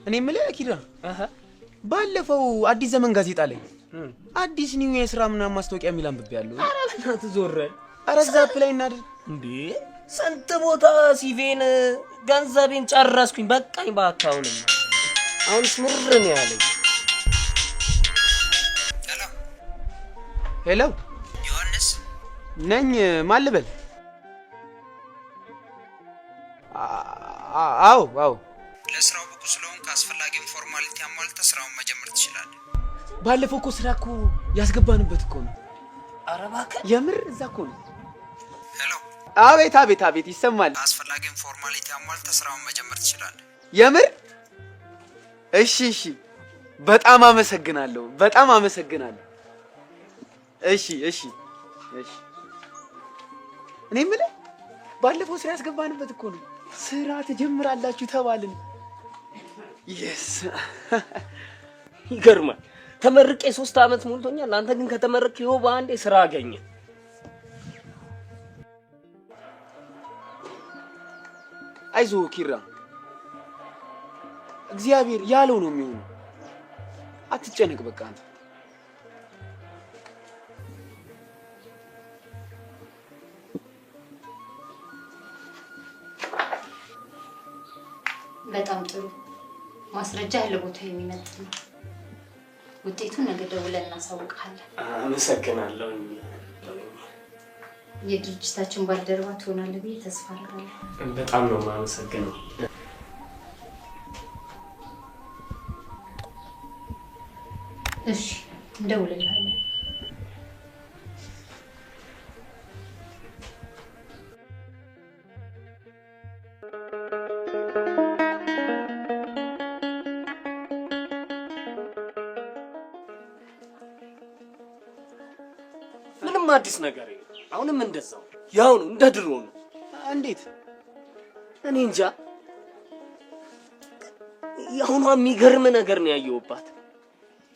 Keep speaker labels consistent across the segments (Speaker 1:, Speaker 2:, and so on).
Speaker 1: እኔ የምልህ ኪራ፣ ባለፈው አዲስ ዘመን ጋዜጣ ላይ አዲስ new የስራ ምናምን ማስታወቂያ የሚል አንብቤያለሁ።
Speaker 2: ኧረ በእናትህ ዞር።
Speaker 1: ኧረ እዛ apply እናድርግ
Speaker 2: እንዴ! ስንት ቦታ CV ን ገንዘቤን ጨረስኩኝ። በቃኝ እባክህ። አሁንም አሁንስ ምር ነው ያለኝ።
Speaker 1: Hello
Speaker 3: ዮሐንስ
Speaker 1: ነኝ። ማን ልበል? አዎ አዎ።
Speaker 3: ለስራው ብቁ ስለሆንክ አስፈላጊውን formality አሟልተህ ስራውን መጀመር ትችላለህ።
Speaker 1: ባለፈው እኮ ስራ እኮ ያስገባንበት እኮ ነው።
Speaker 2: ኧረ እባክህ
Speaker 1: የምር እዛ እኮ ነው።
Speaker 3: Hello።
Speaker 1: አቤት አቤት አቤት፣ ይሰማል።
Speaker 3: አስፈላጊውን formality አሟልተህ ስራውን መጀመር ትችላለህ።
Speaker 1: የምር? እሺ እሺ፣ በጣም አመሰግናለሁ፣ በጣም አመሰግናለሁ። እሺ እሺ እሺ። እኔ የምልህ ባለፈው ስራ ያስገባንበት እኮ ነው። ስራ ትጀምራላችሁ ተባልን። Yes።
Speaker 2: ይገርማል። ተመርቄ 3 ዓመት ሞልቶኛል። አንተ ግን ከተመረቅክ ይኸው በአንዴ ስራ አገኘ።
Speaker 1: አይዞህ ኪራ፣ እግዚአብሔር ያለው ነው የሚሆነው። አትጨነቅ በቃ አንተ።
Speaker 4: በጣም ጥሩ ማስረጃ ለቦታው የሚመጥን ነው። ውጤቱን ነገ ደውለን እናሳውቅሃለን።
Speaker 2: አመሰግናለሁ።
Speaker 4: የድርጅታችን ባልደረባ ትሆናለህ ብዬ ተስፋ አደርጋለሁ።
Speaker 2: በጣም ነው የማመሰግነው።
Speaker 4: እሺ፣ እንደውልልሃለን።
Speaker 2: ምንም አዲስ ነገር የለም። አሁንም እንደዛው ያው ነው፣ እንደ ድሮ ነው።
Speaker 1: እንዴት?
Speaker 2: እኔ እንጃ። የአሁኗ የሚገርም ነገር ነው ያየሁባት።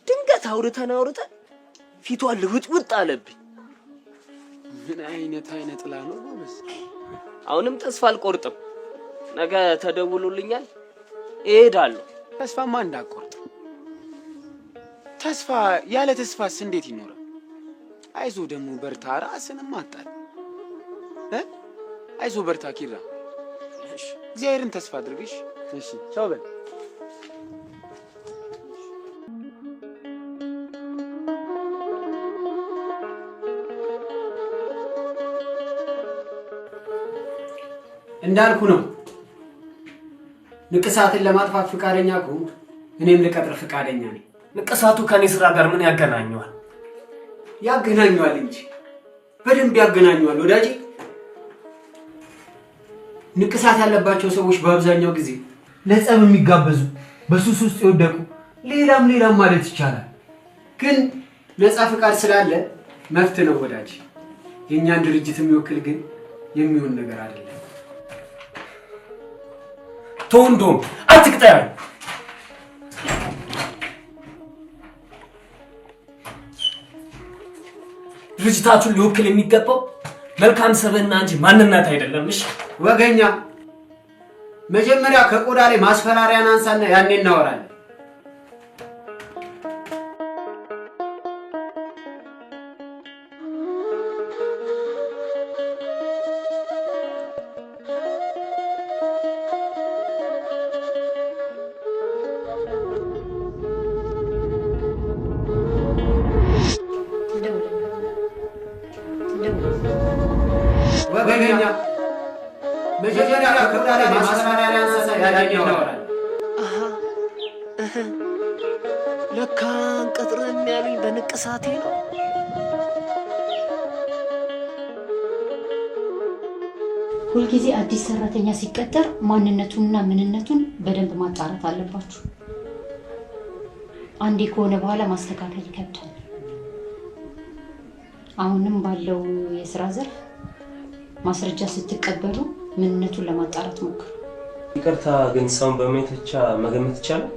Speaker 2: ድንገት አውርተን አውርተን ፊቷ ልውጥውጥ አለብኝ።
Speaker 1: ምን አይነት አይነ ጥላ ነው ጎበዝ።
Speaker 2: አሁንም ተስፋ አልቆርጥም። ነገ ተደውሎልኛል፣ እሄዳለሁ።
Speaker 1: ተስፋማ እንዳትቆርጥ። ተስፋ ያለ ተስፋስ እንዴት ይኖራል? አይዞህ ደግሞ በርታ፣ ራስንም አጣል። አይዞህ በርታ ኪራ።
Speaker 2: እሺ፣
Speaker 1: እግዚአብሔርን ተስፋ አድርግሽ። እሺ፣ ቻው በል።
Speaker 5: እንዳልኩ ነው። ንቅሳትን ለማጥፋት ፍቃደኛ ከሆንክ እኔም ልቀጥር ፍቃደኛ ነኝ።
Speaker 2: ንቅሳቱ ከኔ ስራ ጋር ምን ያገናኘዋል?
Speaker 5: ያገናኘዋል እንጂ በደንብ ያገናኘዋል ወዳጄ። ንቅሳት ያለባቸው ሰዎች በአብዛኛው ጊዜ ለጸብ የሚጋበዙ፣ በሱስ ውስጥ የወደቁ፣ ሌላም ሌላም ማለት ይቻላል። ግን ነፃ ፍቃድ ስላለ መፍት ነው ወዳጅ። የእኛን ድርጅት የሚወክል ግን የሚሆን ነገር አይደለም።
Speaker 2: ተው እንደውም አትቅጠረኝ። ድርጅታችሁን ሊወክል የሚገባው መልካም ስብዕና እንጂ ማንነት አይደለም። እሺ
Speaker 5: ወገኛ፣ መጀመሪያ ከቆዳ ላይ ማስፈራሪያን አንሳና ያኔ እናወራለን። ወገኛ፣ መጀመሪያ ከቆዳ ላይ ማስፈራሪያን አንሳና ያኔ እናወራለን።
Speaker 2: ለካ አንቀጥርህም ያሉኝ በንቅሳቴ ነው።
Speaker 4: ሁልጊዜ አዲስ ሰራተኛ ሲቀጠር ማንነቱንና ምንነቱን በደንብ ማጣራት አለባችሁ። አንዴ ከሆነ በኋላ ማስተካከል ይከብዳል። አሁንም ባለው የስራ ዘርፍ ማስረጃ ስትቀበሉ ምንነቱን ለማጣራት ሞክሩ።
Speaker 6: ይቅርታ ግን ሰውን በማየት ብቻ መገመት ይቻላል?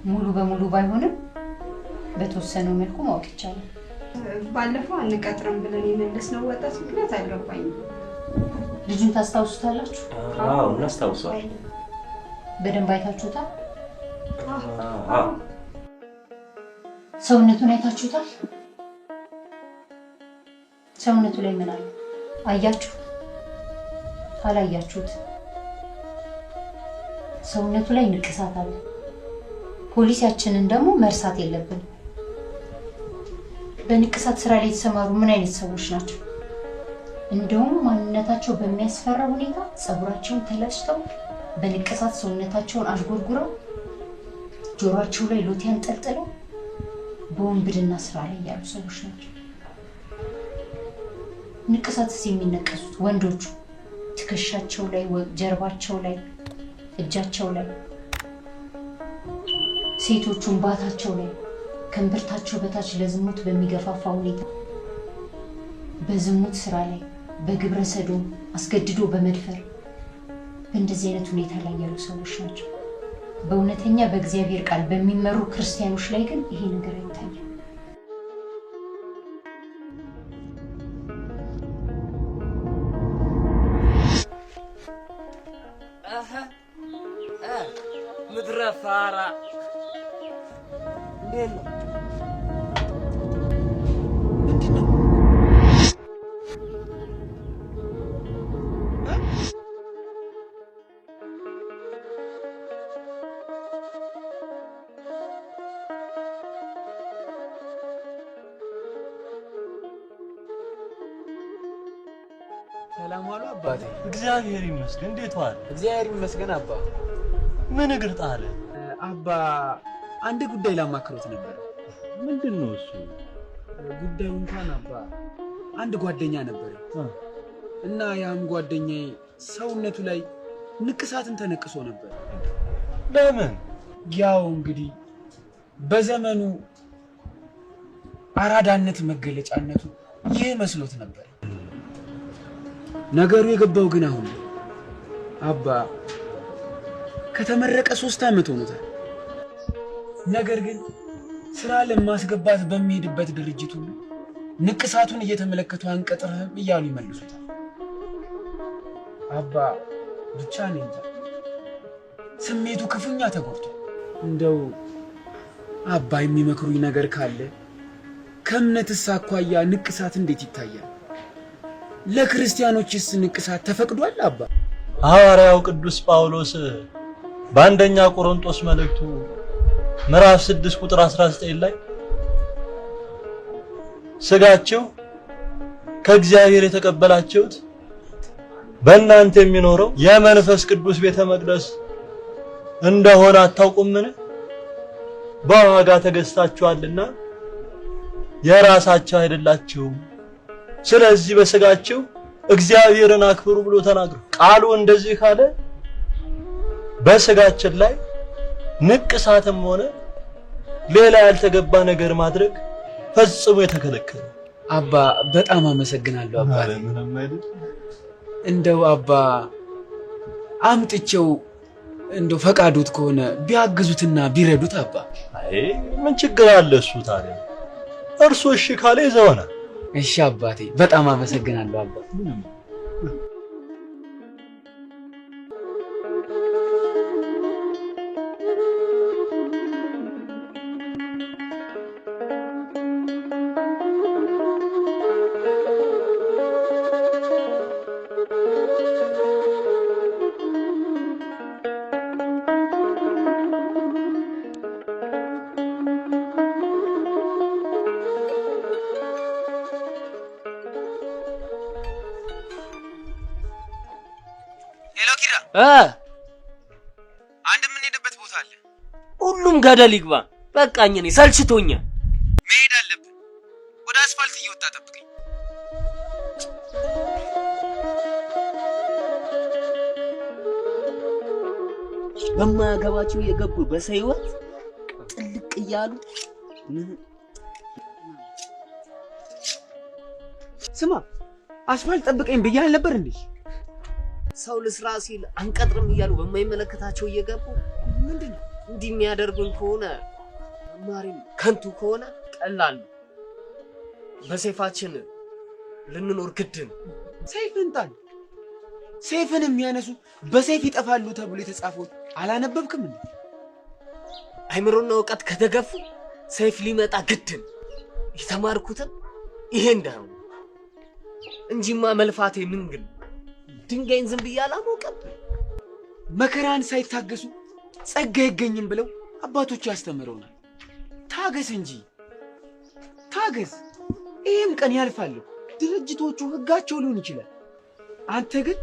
Speaker 4: ሙሉ በሙሉ ባይሆንም በተወሰነው መልኩ ማወቅ ይቻላል።
Speaker 7: ባለፈው አንቀጥርም ብለን የመለስነው ወጣት ምክንያት አልገባኝም።
Speaker 4: ልጁን ታስታውሱታላችሁ?
Speaker 6: አዎ እናስታውሰዋለን።
Speaker 4: በደንብ አይታችሁታል? አዎ። ሰውነቱን አይታችሁታል? ሰውነቱ ላይ ምን አለ? አያችሁ? አላያችሁት? ሰውነቱ ላይ ንቅሳት አለ። ፖሊሲያችንን ደግሞ መርሳት የለብንም። በንቅሳት ስራ ላይ የተሰማሩ ምን አይነት ሰዎች ናቸው? እንደውም ማንነታቸው በሚያስፈራ ሁኔታ ፀጉራቸውን ተላጭተው በንቅሳት ሰውነታቸውን አሽጎርጉረው ጆሮአቸው ላይ ሎቴ አንጠልጥለው በወንብድና ስራ ላይ ያሉ ሰዎች ናቸው። ንቅሳትስ የሚነቀሱት ወንዶቹ ትከሻቸው ላይ፣ ጀርባቸው ላይ፣ እጃቸው ላይ፣ ሴቶቹን ባታቸው ላይ ከእምብርታቸው በታች ለዝሙት በሚገፋፋ ሁኔታ በዝሙት ስራ ላይ በግብረ ሰዶም አስገድዶ በመድፈር በእንደዚህ አይነት ሁኔታ ላይ ያሉ ሰዎች ናቸው። በእውነተኛ በእግዚአብሔር ቃል በሚመሩ ክርስቲያኖች ላይ ግን ይሄ ነገር አይታይም።
Speaker 2: ምድረ ፋራ እንዴት ነው?
Speaker 1: ምንድነው? ሰላም ዋሉ አባቴ።
Speaker 6: እግዚአብሔር ይመስገን። እንዴት ዋል?
Speaker 1: እግዚአብሔር ይመስገን አባ።
Speaker 6: ምን እግር ጣለ?
Speaker 1: አባ አንድ ጉዳይ ላማክሮት ነበር።
Speaker 6: ምንድነው እሱ?
Speaker 1: ጉዳዩ እንኳን አባ አንድ ጓደኛ ነበር እና ያም ጓደኛዬ ሰውነቱ ላይ ንቅሳትን ተነቅሶ ነበር።
Speaker 6: ለምን?
Speaker 1: ያው እንግዲህ በዘመኑ አራዳነት መገለጫነቱ ይህ መስሎት ነበር። ነገሩ የገባው ግን አሁን አባ ከተመረቀ 3 ዓመት ሆኖታል። ነገር ግን ስራ ለማስገባት በሚሄድበት ድርጅቱ ንቅሳቱን እየተመለከቱ አንቀጥርህም እያሉ ይመልሱታል። አባ ብቻ ነኝ እንጃ ስሜቱ ክፉኛ ተጎድቷል። እንደው አባ የሚመክሩኝ ነገር ካለ ከእምነትስ አኳያ ንቅሳት እንዴት ይታያል? ለክርስቲያኖችስ ንቅሳት ተፈቅዷል? አባ
Speaker 6: ሐዋርያው ቅዱስ ጳውሎስ በአንደኛ ቆሮንቶስ መልእክቱ ምዕራፍ 6 ቁጥር 19 ላይ ስጋችሁ ከእግዚአብሔር የተቀበላችሁት በእናንተ የሚኖረው የመንፈስ ቅዱስ ቤተ መቅደስ እንደሆነ አታውቁምን? በዋጋ ተገዝታችኋልና የራሳችሁ አይደላችሁም። ስለዚህ በስጋችሁ እግዚአብሔርን አክብሩ ብሎ ተናግሯል። ቃሉ እንደዚህ ካለ በስጋችን ላይ ንቅሳትም ሆነ ሌላ ያልተገባ ነገር ማድረግ ፈጽሞ የተከለከለ።
Speaker 1: አባ በጣም አመሰግናለሁ አባ። እንደው አባ አምጥቼው እንደው ፈቃዱት ከሆነ ቢያግዙትና ቢረዱት አባ።
Speaker 6: አይ ምን ችግር አለ እሱ ታዲያ? እርሱ እሺ ካለ ይዘውና።
Speaker 1: እሺ አባቴ በጣም አመሰግናለሁ አባ።
Speaker 3: አንድ የምንሄድበት ቦታ አለ።
Speaker 2: ሁሉም ገደል ይግባ። በቃኝ፣ እኔ ሰልችቶኛል።
Speaker 3: መሄድ አለብን። ወደ አስፋልት እየወጣ ጠብቀኝ።
Speaker 2: በማያገባቸው የገቡ በሰው ህይወት ጥልቅ እያሉ።
Speaker 1: ስማ አስፋልት ጠብቀኝ ብዬሽ አልነበር እንዴ?
Speaker 2: ሰው ልስራ ሲል አንቀጥርም እያሉ በማይመለከታቸው እየገቡ ምንድነው እንዲህ የሚያደርጉን ከሆነ መማሪም ከንቱ ከሆነ ቀላል ነው። በሰይፋችን ልንኖር ግድ ነው።
Speaker 1: ሰይፍህን ጣል። ሰይፍን የሚያነሱ በሰይፍ ይጠፋሉ ተብሎ የተጻፈውን አላነበብክም እንዴ?
Speaker 2: አይምሮና እውቀት ከተገፉ ሰይፍ ሊመጣ ግድ ነው። የተማርኩትም ይሄ እንዳይሆን እንጂማ መልፋቴ ምን ግን ድንጋይን ዝም ብዬ አላሞቅም።
Speaker 1: መከራን ሳይታገሱ ጸጋ አይገኝም ብለው አባቶች ያስተምረውናል። ታገስ እንጂ ታገስ። ይህም ቀን ያልፋል። ድርጅቶቹ ህጋቸው ሊሆን ይችላል። አንተ ግን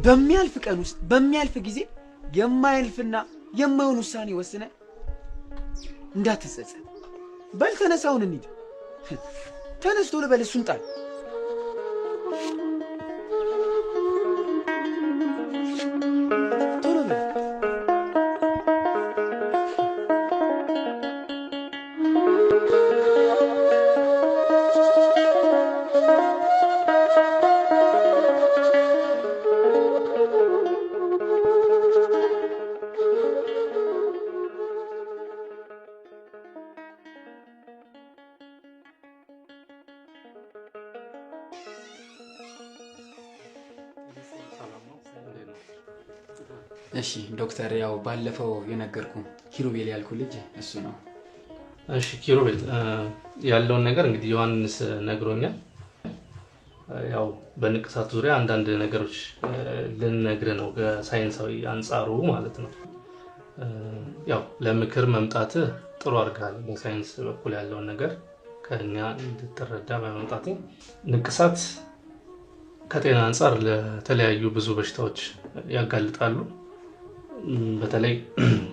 Speaker 1: በሚያልፍ ቀን ውስጥ በሚያልፍ ጊዜ የማያልፍና የማይሆን ውሳኔ ወስነ እንዳትጸጸት። በል ተነሳውን እንሂድ። ተነስቶ ልበል፣ እሱን ጣል። ቶሎ በል።
Speaker 8: እሺ ዶክተር፣ ያው ባለፈው የነገርኩ ኪሩቤል ያልኩ ልጅ እሱ ነው።
Speaker 9: እሺ ኪሩቤል፣ ያለውን ነገር እንግዲህ ዮሐንስ ነግሮኛል። ያው በንቅሳት ዙሪያ አንዳንድ ነገሮች ልንነግርህ ነው፣ ከሳይንሳዊ አንጻሩ ማለት ነው። ያው ለምክር መምጣትህ ጥሩ አድርገሃል። በሳይንስ በኩል ያለውን ነገር ከኛ እንድትረዳ በመምጣትህ። ንቅሳት ከጤና አንጻር ለተለያዩ ብዙ በሽታዎች ያጋልጣሉ። በተለይ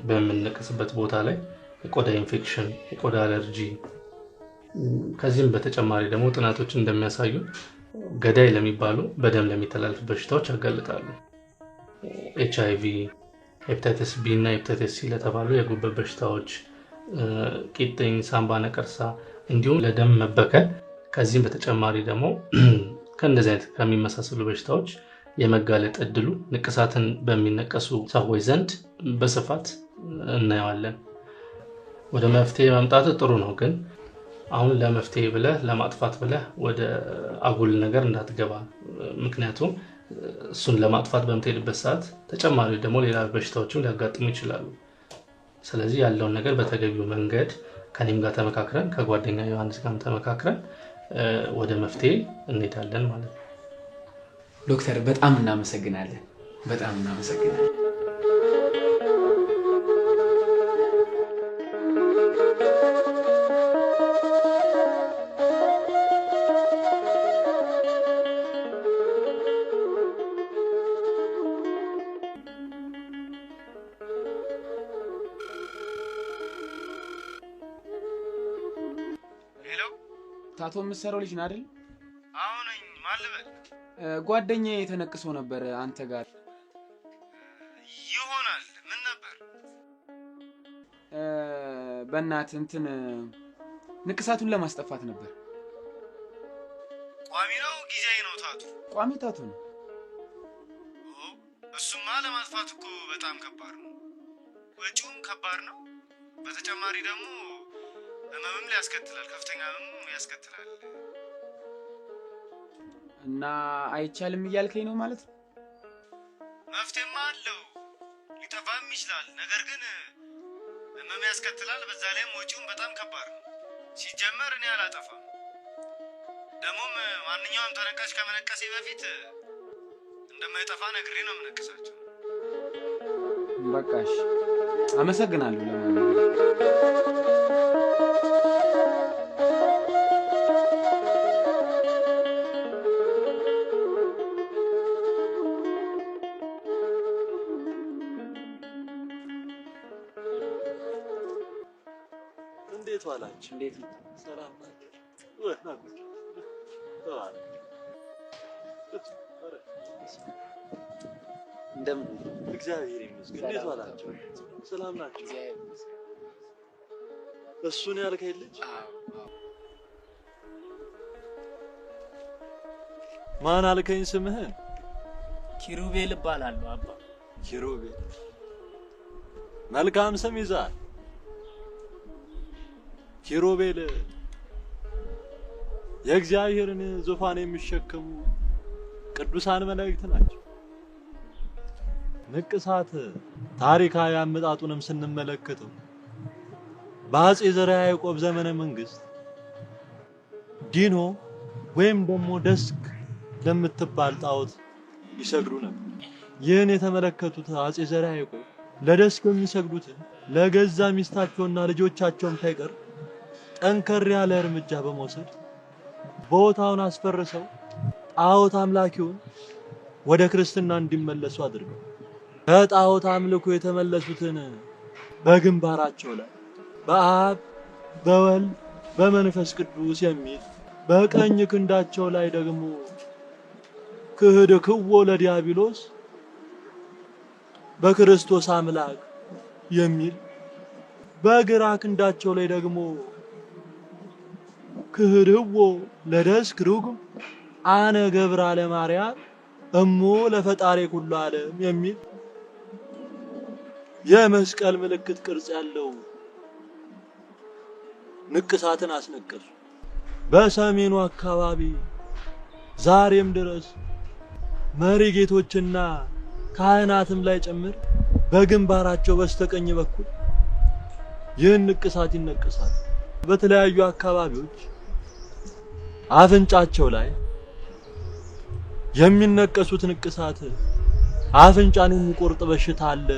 Speaker 9: በምንነቀስበት ቦታ ላይ የቆዳ ኢንፌክሽን፣ የቆዳ አለርጂ፣ ከዚህም በተጨማሪ ደግሞ ጥናቶች እንደሚያሳዩ ገዳይ ለሚባሉ በደም ለሚተላለፉ በሽታዎች ያጋልጣሉ። HIV፣ ሄፓታይተስ B እና ሄፓታይተስ C ለተባሉ የጉበት በሽታዎች፣ ቂጥኝ፣ ሳምባ ነቀርሳ እንዲሁም ለደም መበከል፣ ከዚህም በተጨማሪ ደግሞ ከእንደዚህ አይነት ከሚመሳሰሉ በሽታዎች የመጋለጥ እድሉ ንቅሳትን በሚነቀሱ ሰዎች ዘንድ በስፋት እናየዋለን። ወደ መፍትሄ መምጣት ጥሩ ነው፣ ግን አሁን ለመፍትሄ ብለህ ለማጥፋት ብለህ ወደ አጉል ነገር እንዳትገባ። ምክንያቱም እሱን ለማጥፋት በምትሄድበት ሰዓት ተጨማሪ ደግሞ ሌላ በሽታዎችም ሊያጋጥሙ ይችላሉ። ስለዚህ ያለውን ነገር በተገቢው መንገድ ከኔም ጋር ተመካክረን ከጓደኛ ዮሐንስ ጋርም ተመካክረን ወደ መፍትሄ እንሄዳለን ማለት ነው።
Speaker 8: ዶክተር በጣም እናመሰግናለን። በጣም እናመሰግናለን።
Speaker 1: Hello፣ tattoo የምትሰራው ልጅ ነህ አይደል?
Speaker 10: አዎ ነኝ። ማን ልበል?
Speaker 1: ጓደኛዬ ተነቅሶ ነበር አንተ ጋር
Speaker 10: ይሆናል። ምን ነበር?
Speaker 1: በእናትህ እንትን ንቅሳቱን ለማስጠፋት ነበር።
Speaker 10: ቋሚ ነው ጊዜያዊ ነው tattoo?
Speaker 1: ቋሚ tattoo ነው።
Speaker 10: እሱማ ለማጥፋት እኮ በጣም ከባድ ነው። ወጪውም ከባድ ነው። በተጨማሪ ደግሞ ህመምም ሊያስከትላል፣ ከፍተኛ ህመምም ያስከትላል።
Speaker 1: እና አይቻልም እያልከኝ ነው ማለት ነው?
Speaker 10: መፍትሄማ አለው፣ ሊጠፋም ይችላል። ነገር ግን ህመም ያስከትላል። በዛ ላይም ወጪውም በጣም ከባድ ነው። ሲጀመር እኔ አላጠፋም። ደግሞም ማንኛውም ተነቃሽ ከመነቀሴ በፊት እንደማይጠፋ ነግሬ ነው የምነቅሳቸው።
Speaker 1: በቃሽ፣ አመሰግናለሁ። ለማንኛውም
Speaker 6: እንዴት ዋላችሁ?
Speaker 1: እንዴት ነው?
Speaker 6: ሰላም ናችሁ?
Speaker 1: እንደምን?
Speaker 6: እግዚአብሔር ይመስገን። እንዴት ዋላችሁ? ሰላም ናችሁ? እሱን ያልከኝ ልጅ ማን አልከኝ ስምህን?
Speaker 2: ኪሩቤል እባላለሁ አባ።
Speaker 6: ኪሩቤል፣ መልካም ስም ይዛል። ኪሩቤል የእግዚአብሔርን ዙፋን የሚሸከሙ ቅዱሳን መላእክት ናቸው። ንቅሳት ታሪካዊ አመጣጡንም ስንመለከተው በአፄ ዘርዓ ያዕቆብ ዘመነ መንግስት ዲኖ ወይም ደግሞ ደስክ ለምትባል ጣዖት ይሰግዱ ነበር። ይህን የተመለከቱት አፄ ዘርዓ ያዕቆብ ለደስክ የሚሰግዱትን ለገዛ ሚስታቸውና ልጆቻቸውም ሳይቀር ጠንከር ያለ እርምጃ በመውሰድ ቦታውን አስፈርሰው ጣዖት አምላኪውን ወደ ክርስትና እንዲመለሱ አድርገው ከጣዖት አምልኮ የተመለሱትን በግንባራቸው ላይ በአብ በወልድ በመንፈስ ቅዱስ የሚል በቀኝ ክንዳቸው ላይ ደግሞ ክህድክዎ ለዲያብሎስ በክርስቶስ አምላክ የሚል በግራ ክንዳቸው ላይ ደግሞ ክህድዎ ለደስክ ርጉም አነ ገብረ ለማርያም እሞ ለፈጣሪ ኩሉ ዓለም የሚል የመስቀል ምልክት ቅርጽ ያለው ንቅሳትን አስነቀሱ። በሰሜኑ አካባቢ ዛሬም ድረስ መሪ ጌቶችና ካህናትም ላይ ጭምር በግንባራቸው በስተቀኝ በኩል ይህን ንቅሳት ይነቅሳል። በተለያዩ አካባቢዎች አፍንጫቸው ላይ የሚነቀሱት ንቅሳት አፍንጫን የሚቆርጥ በሽታ አለ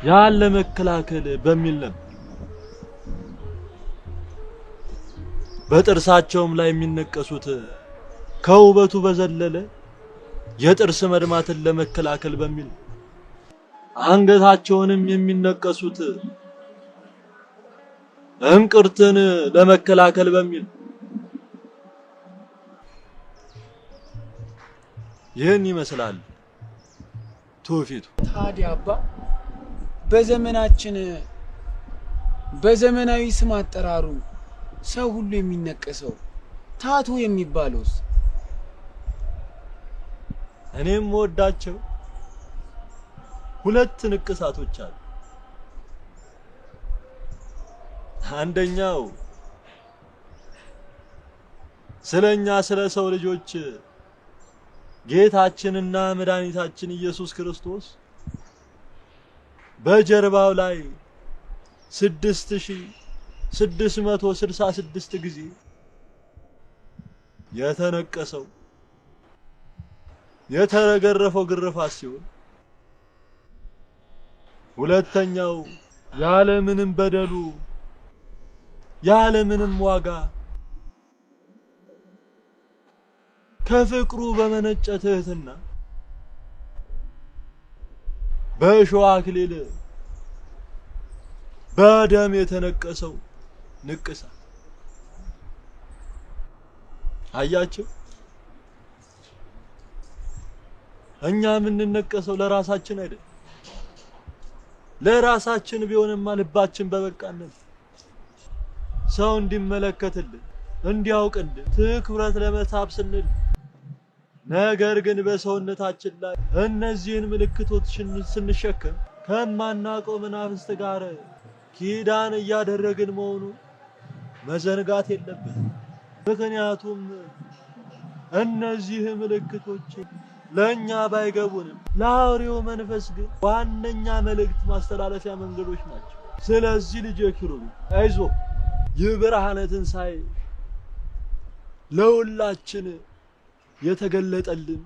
Speaker 6: ያን ለመከላከል በሚል ነበር። በጥርሳቸውም ላይ የሚነቀሱት ከውበቱ በዘለለ የጥርስ መድማትን ለመከላከል በሚል፣ አንገታቸውንም የሚነቀሱት እንቅርትን ለመከላከል በሚል። ይህን ይመስላል ትውፊቱ።
Speaker 1: ታዲያ አባ በዘመናችን በዘመናዊ ስም አጠራሩ ሰው ሁሉ የሚነቀሰው ታቱ የሚባለውስ?
Speaker 6: እኔም ወዳቸው ሁለት ንቅሳቶች አሉ። አንደኛው ስለኛ ስለ ሰው ልጆች ጌታችንና መድኃኒታችን ኢየሱስ ክርስቶስ በጀርባው ላይ 6666 ጊዜ የተነቀሰው የተረገረፈው ግርፋት ሲሆን፣ ሁለተኛው ያለ ምንም በደሉ ያለ ምንም ዋጋ ከፍቅሩ በመነጨ ትህትና በእሾህ አክሊል በደም የተነቀሰው ንቅሳት። አያቸው፣ እኛ የምንነቀሰው ለራሳችን አይደለም። ለራሳችን ቢሆንማ ልባችን በበቃነት ሰው እንዲመለከትልን እንዲያውቅልን ትኩረት ለመሳብ ስንል፣ ነገር ግን በሰውነታችን ላይ እነዚህን ምልክቶች ስንሸከም ከማናውቀው መናፍስት ጋር ኪዳን እያደረግን መሆኑ መዘንጋት የለብንም። ምክንያቱም እነዚህ ምልክቶች ለኛ ባይገቡንም ለአውሬው መንፈስ ግን ዋነኛ መልእክት ማስተላለፊያ መንገዶች ናቸው። ስለዚህ ልጄ ኪሩቤል አይዞህ፣ ይህ ብርሃነ ትንሣኤ ለሁላችን የተገለጠልን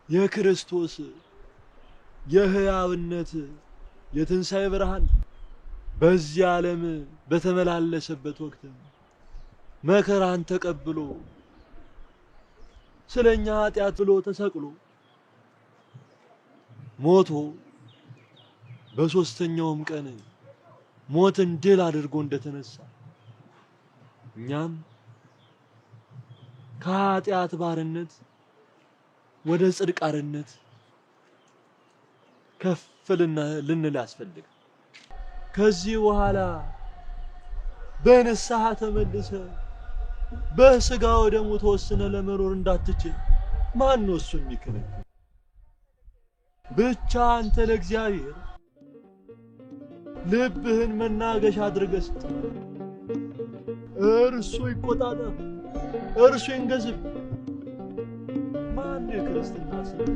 Speaker 6: የክርስቶስ የሕያውነት የትንሣኤ ብርሃን በዚህ ዓለም በተመላለሰበት ወቅት መከራን ተቀብሎ ስለኛ ኃጢአት ብሎ ተሰቅሎ ሞቶ በሶስተኛውም ቀን ሞትን ድል አድርጎ እንደተነሳ እኛም ከኃጢአት ባርነት ወደ ጽድቅ አርነት ከፍ ልንል ያስፈልጋል። ከዚህ በኋላ በንስሐ ተመልሰ በስጋ ወደሙ ተወስነ ለመኖር እንዳትችል ማን ነው እሱ የሚከለክል? ብቻ አንተ ለእግዚአብሔር ልብህን መናገሻ አድርገህ ስጥ። እርሱ ይቆጣጠር፣ እርሱ ይንገዝብ። ማን ነው የክርስትና ስም?